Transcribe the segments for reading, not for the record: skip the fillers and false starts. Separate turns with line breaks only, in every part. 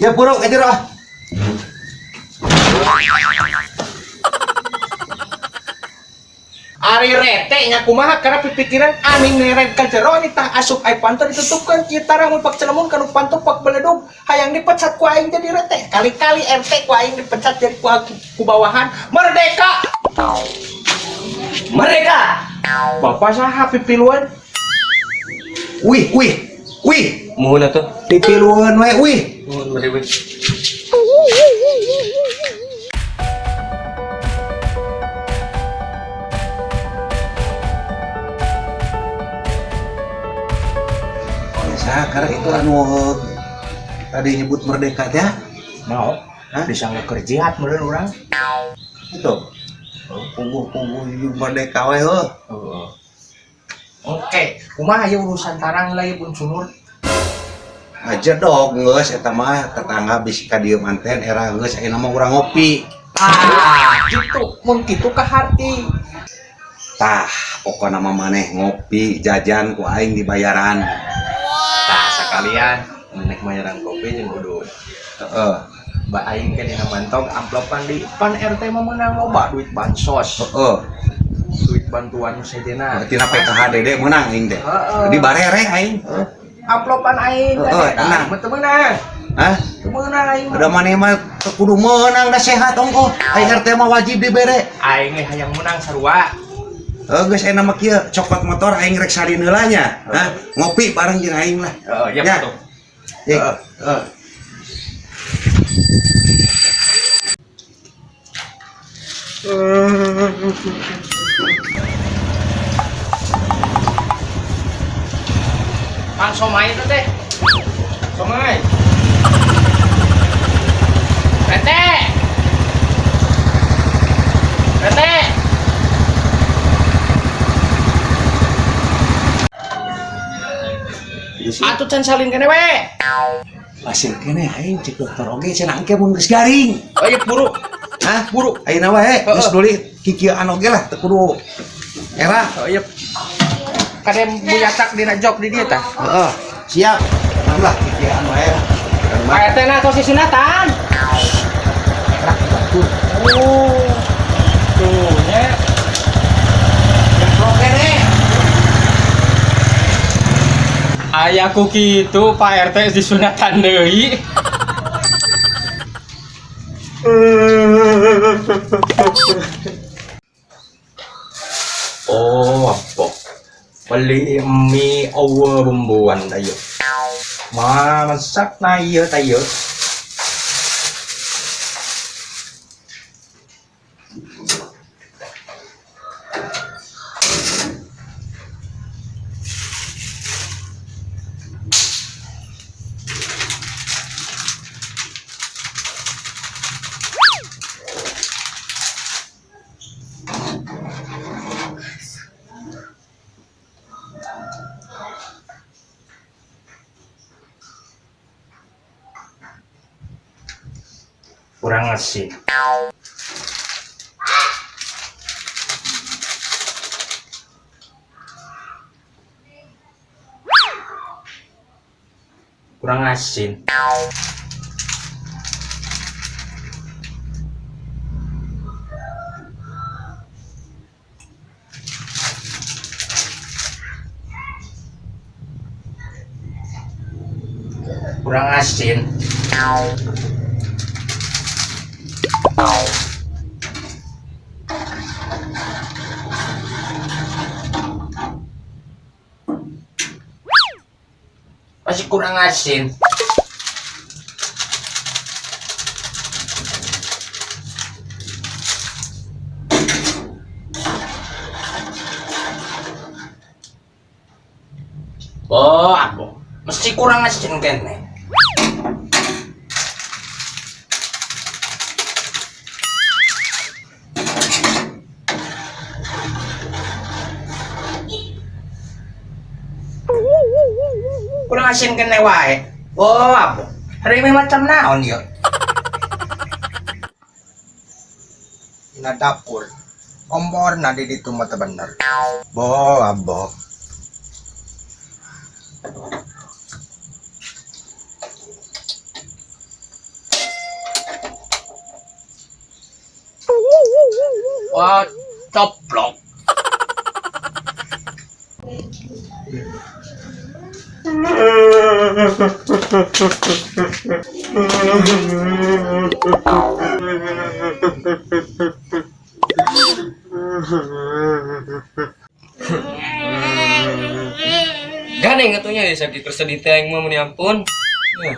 Ya buru ka jero ah.
Ari rete nya kumaha karena pipikiran aning neret ka jero ni tah asup ai panto ditutupkeun kieu tarang mun pak celemun kanu panto pak beledug hayang dipecat ku aing jadi rete kali-kali RT ku aing dipecat jadi ku bawahan merdeka
Merdeka.
Bapak saha pipiluan?
Wih, wih, wih.
Muhun atuh.
Pipiluan we, wih.
Muhun meri wih.
Biasa, karena itu anu tadi nyebut merdeka teh.
Mau?
Hah?
Disangka kerja meureun urang.
Itu. Puguh-puguh hidup merdeka we heuh.
Heeh. Oke, kumaha ieu urusan tarang lah ieu pun sunur.
Aja dog geus eta mah tetangga bisi ka dieu manten era geus ayeuna mah urang ngopi.
Ah, gitu, mun kitu ka harti.
Tah, pokona mah maneh ngopi jajan ku aing dibayaran.
Tah sakalian nek mayaran kopi jeung udud.
Heeh.
Ba aing ke dina mantog amplopan di pan RT mah meunang loba duit bansos,
Heeh.
duit bantuan sejenna.
Tina PKH Dede meunang aing teh.
Heeh.
Di barere aing.
Amplopan aing
Heeh, tenang.
Teu meunang.
Hah?
Teu meunang aing mah.
Udah maneh mah teu kudu meunang da sehat ongkoh. Aing RT mah wajib dibere.
Aing ge hayang meunang sarua.
Heuh geus ayeuna mah kieu cokot motor aing rek salin heula nya. Hah? Ngopi bareng jeung aing lah.
Heeh, ya
Ya.
betul.
Ye.
Heeh.
Heeh.
Mang somai itu teh. Somai. Rete. Rete. Atuh can salin kene we.
Hasil kene aing cek dokter oge cenah engke mun geus garing.
Oh iya buru.
Hah?
Buru.
Ayeuna wae geus
Heeh.
duli kikieuan oge lah teu kudu era.
Oh iya. Kade buyacak dina jok di dieu tah.
Heeh. Siap. Lah kikieuan wae.
Pak RT na tos disunatan.
Era batur.
Oh. Tuh nya.
Jemplok kene.
Ayaku kitu Pak RT disunatan deui. Oh, apa? Beli mie over bumbuan tayo. Ma masak na ieu tayo. Kurang asin. Kurang asin. Kurang asin. Masih kurang asin. Oh, apa? Mesti kurang asin kene. Kurang asin kene wae. Oh, apa? Hari ini macam naon ya? Dina dapur. Ombor na di ditu mah teu bener. Bo, abo.
Wah, coplok.
Gandeng atunya ya sakit tersedih teh aing mah meni ampun. Ya.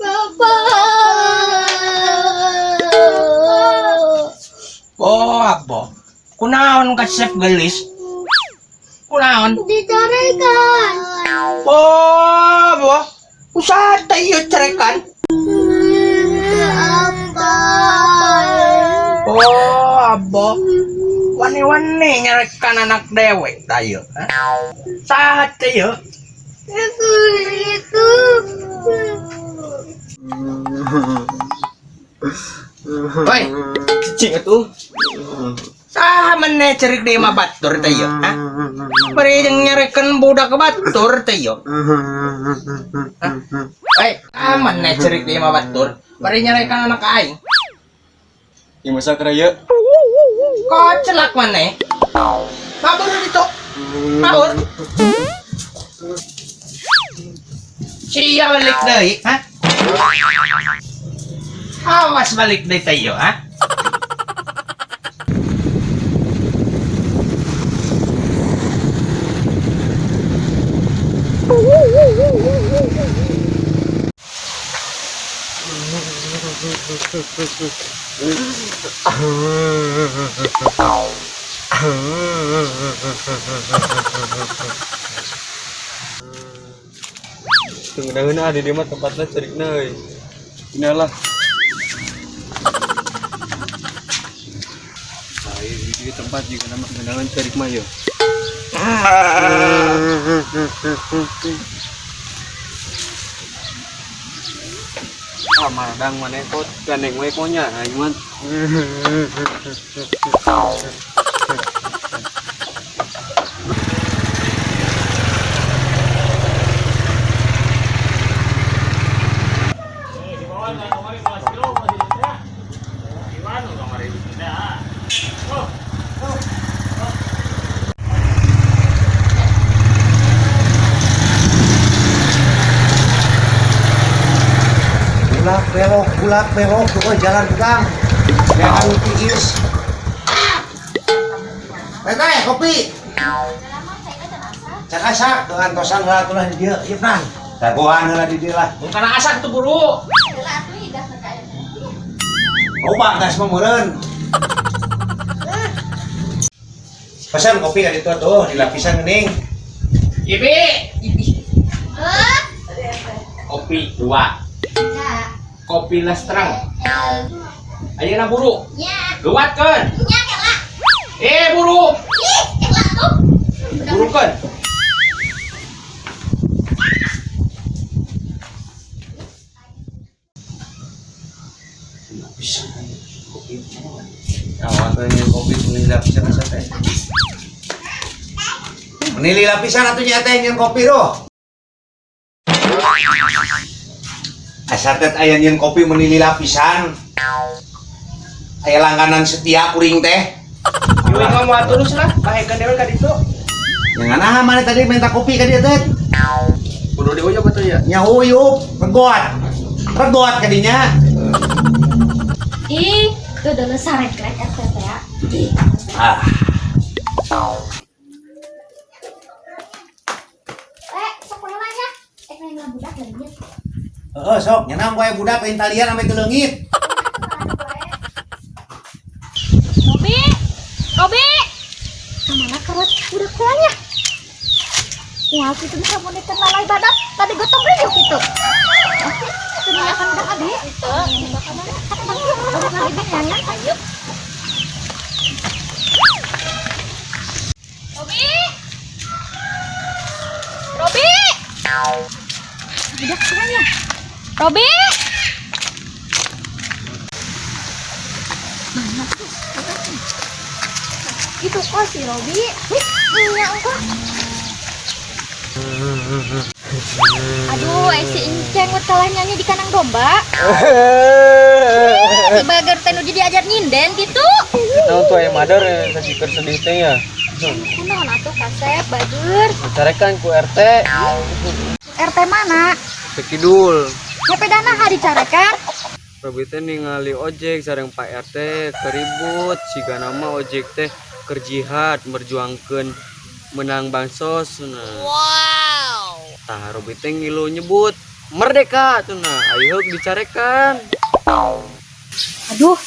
Bapak.
Oh, apa? Kunaon ka chef gelis? Kunaon?
Dicarekan.
Oh, apa? Usaha teh ieu cerekan.
Apa?
Oh, abo. Wani-wani nyarekan anak dewek tayo. Saha teh ieu?
Itu itu.
Hoi,
Cicing atuh.
saha meneh cerik di imah batur teh ieu, ha? Bari jeung nyarekan budak batur teh ieu. Hah? Hoi, saha meneh cerik di imah batur? Bari nyarekan anak aing.
Ieu masa keraya.
Kocelak maneh. Mabur ditu. Mabur. Sia balik deui, ha? Awas balik deui teh ieu, ha?
Tunggu ada di mah tempatnya cerikna euy. Inilah. Nah, ini tempat juga nama genangan cerik mah yo. Ah, maradang mana kok gandeng we konya aing mah.
Bulak belok tuh jalan tukang. Jangan tiis. Teh kopi. Can asak dengan tosan heula tulah di dieu, ieu Fran. Dagoan heula di dieu lah.
Bukan asak tuh buru.
Loba gas mah meureun. Pesan kopi ka ditu tuh di lapisan geuning.
Ibi,
Eh?
kopi dua. Kopi lestreng. Ayeuna buru.
Ya.
Geuwatkeun.
Ya, kela.
Eh buru.
Ih, kela tuh.
Burukeun.
Lapisan kopi. Awan tuh ini kopi meni lapisan asa teh. Meni lapisan atuh nya teh nyeun kopi roh. Asa teh aya nyeun kopi meni lapisan. Aya langganan setia kuring teh.
Ieu ngomong terus lah, bahekeun dewe ka ditu.
Yang nah mana tadi minta kopi ka dieu teh?
Kudu diuyup atuh ya.
Nya uyup, regot. Regot ka dinya.
Ih, itu udah sarek-rek RT ya.
Ah,
Eh, sok nya. Eh, main budak lagi.
heeh sok nyenang wae budak lain talian sampe teu leungit.
Robi, Robi, kemana kerut budak kulanya? Wah, kita bisa monitor lalai badak. Tadi gotong riuh gitu. Itu akan udah abi. Itu. Ayo. Robi, Robi, budak kulanya. Robi. Itu kok si Robi. Iya, kok. Aduh, si Enceng kalah nyanyi di kandang domba. Si bager teh nu jadi ajar nyinden gitu.
Tahu tuh aya madar sakieu sedih teh ya.
Kunaon atuh kasep bager.
Dicarekan ku RT.
RT mana?
Kidul.
Ngepe dana ha dicarekan?
Robi teh ningali ojek sareng Pak RT keribut siga nama ojek teh keur jihad merjuangkeun menang bansos nah. Wow. Tah Robi teh ngilu nyebut merdeka cenah ayo dicarekan.
Aduh,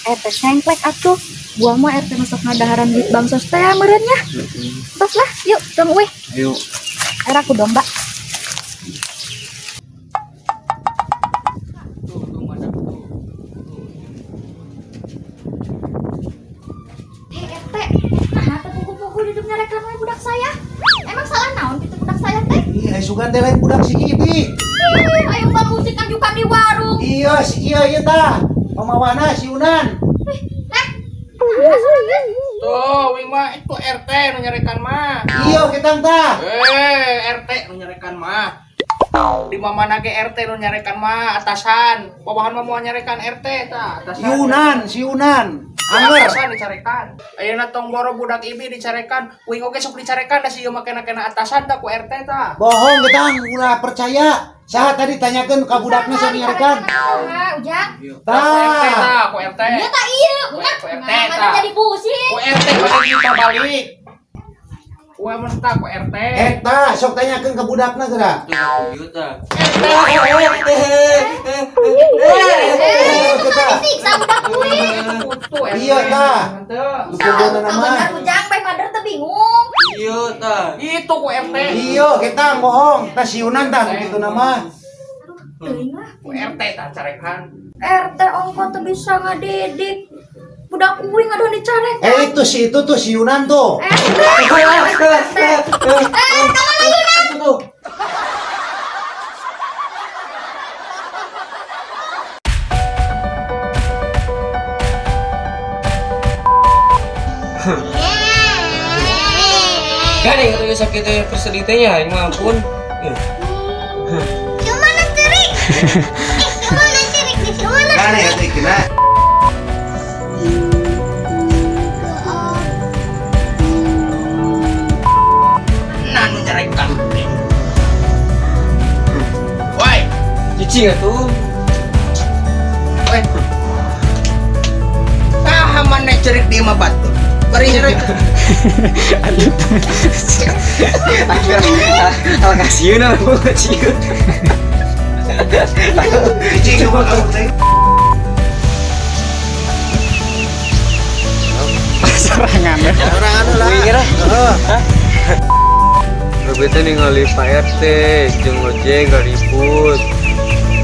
RT sengklek atuh. Gua mah RT masuk ngadaharan duit bansos teh meureun nya. Tos lah, yuk dong euy.
Ayo.
Era ku domba. Nah, tepuk-pukul hidup nyarekan we budak saya. Emang salah naon kitu budak saya teh?
Ih, sugan teh lain budak si Ibi.
Ih, ayo bang musik anjukan di warung.
Iya, si iya ieu tah. Pamawana si Unan.
Nah, nah,
Tuh, wing mah itu RT nu nyarekan mah.
Iya, ketang tah.
RT nu nyarekan mah. Di mana ge RT nu nyarekan mah atasan. Bawahan mah moal nyarekan RT tah, atasan.
Si Unan, si Unan. Anger.
Atasan dicarekan. Ayeuna tong boro budak ibi dicarekan, wing oge sok dicarekan da si ieu mah kena-kena atasan tah ku RT tah.
Bohong ketang, ulah percaya. Saha tadi tanyakeun ka budakna sa nyarekan.
Saha, Ujang?
Tah ku RT
Tah.
tah, ku RT.
Iya tak iya, bukan.
Ku RT,
Nah, mana
tah.
jadi pusing.
Ku RT pada kita balik. Ku mentah ku RT.
Eta sok tanyakeun ka budakna geura.
Tuh, tah.
Itu kan disiksa budak kuing.
Tuh, RT.
Iya, tah.
Henteu.
Dukung
Tahu
mah.
benar Ujang, Pak Mader teh bingung.
Iya tah.
Itu ku RT.
Iya, ketang bohong. Tah si Unan tah kitu nama.
Teuing lah.
Ku RT tah carekan.
RT ongko teu bisa ngadidik. Budak uing aduh dicarekan.
Itu si itu tuh si Yunan tuh.
RT. RT. Kamu lagi Yunan.
Gandeng atuh sakit teh sedih teh nya aing mah ampun.
Cuman cerik. Cuman cerik di cuman.
Gane atuh kena.
Nah, nu nyarekan. Woi,
Cicing atuh.
woi. Tah mana cerik di imah batu. Bari cerik.
Alah kasieun lah kasieun.
Cicing coba kamu teh.
Serangan.
Sorangan lah. Heeh.
Robi teh ningali Pak RT jeung ojek ribut.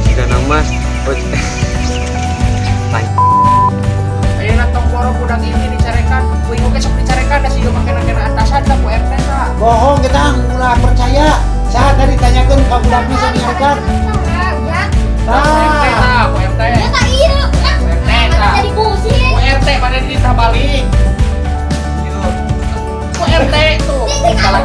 Siga nama ojek.
Ayeuna tong boro budak ini dicarekan, uing oge sok dicarekan da si ieu mah kena-kena atasan tah ku RT tah.
Bohong ketang, ulah percaya. Saha tadi tanyakeun ka budakna sa nyarekan.
Saha, Ujang?
Ku RT
Tah.
tah, ku RT.
Iya tak iya, nah,
RT,
mana
tah.
jadi pusing.
Ku RT pada ditah balik. Ku RT tuh.
Cicing, aku